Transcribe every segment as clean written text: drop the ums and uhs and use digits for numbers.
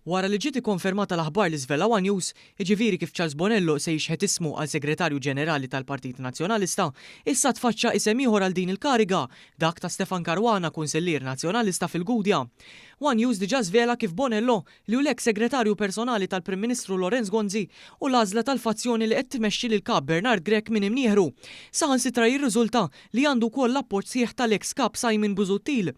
Wara li ġiet ikkonfermata l-aħbar li żvela one News, jiġifieri kif Charles Bonello se jixħet ismu għal Segretarju Ġenerali tal-Partit Nazzjonalista, issa tfaċċa isem ieħor għal din il-kariga, dak ta' Stefan Caruana, Kunsillier Nazzjonalista fil-Gudja. One News diġà żvela kif Bonello, li hu l-eks segretarju personali tal-Prim Ministru Lawrence Gonzi, hu l-għażla tal-fazzjoni li qed tmexxi lill-Kap Bernard Grech minn imnieħru. Saħansitra jirriżulta li għandu wkoll l-appoġġ sħiħ tal-eks Kap Simon Busuttil.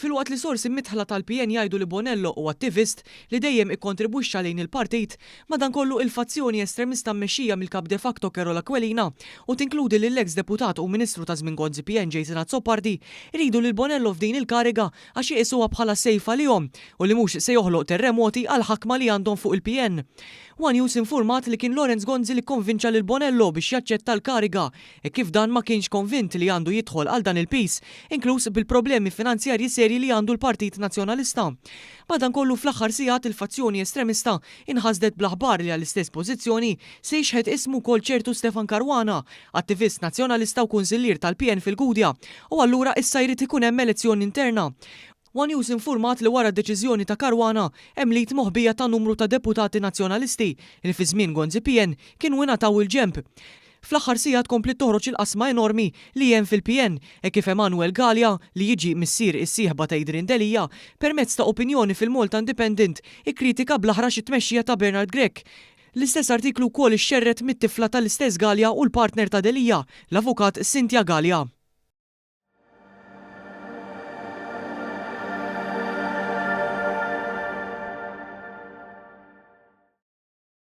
Filwaqt li sorsi midħla tal-PN jgħidu li Bonello hu attivist li dejjem ikkontribwixxa lejn il-partit, madankollu il-fazzjoni estremista mmexxija mill-Kap de facto Karol Aquilina u tinkludi lill-eks Deputat u Ministru ta' żmien Gonzi PN Jason Azzopardi jridu lil Bonello f'din il-kariga għax iqisuha bħala sejf għalihom u li mhux se joħloq terremoti għall-ħakma li għandhom fuq il-PN. One News infurmat li kien Lawrence Gonzi li kkonvinċa lil Bonello biex jaċċetta l-kariga hekk kif dan ma kienx konvint li għandu jidħol għal dan il-piż, inkluż bil-problemi finanzjarji serji li għandu l-Partit Nazzjonalista. Madankollu fl-aħħar sigħat il-fazzjoni estremista inħasdet bl-aħbar li għall-istess pożizzjoni se jixħet ismu wkoll ċertu Stefan Caruana, attivist Nazzjonalista u kunsillier tal-PN fil-Gudja, u allura issa jrid ikun hemm elezzjoni interna. One News infurmat li wara d-deċiżjoni ta' Caruana hemm l-id moħbija ta' numru ta' deputati Nazzjonalisti li fi żmien Gonzi PN kienu ingħataw il-ġenb. Fl-aħħar sigħat kompliet toħroġ il-qasma enormi li hemm fil-PN hekk kif Emanuel Galea, li jiġi missier is-sieħba ta' Adrian Delia, permezz ta' opinjoni fil-Malta Independent ikkritika bl-aħrax it-tmexxija ta' Bernard Grech. L-istess artiklu wkoll ixxerred mit-tifla tal-istess Galea u l-partner ta' Delia, l-avukat Cynthia Galea.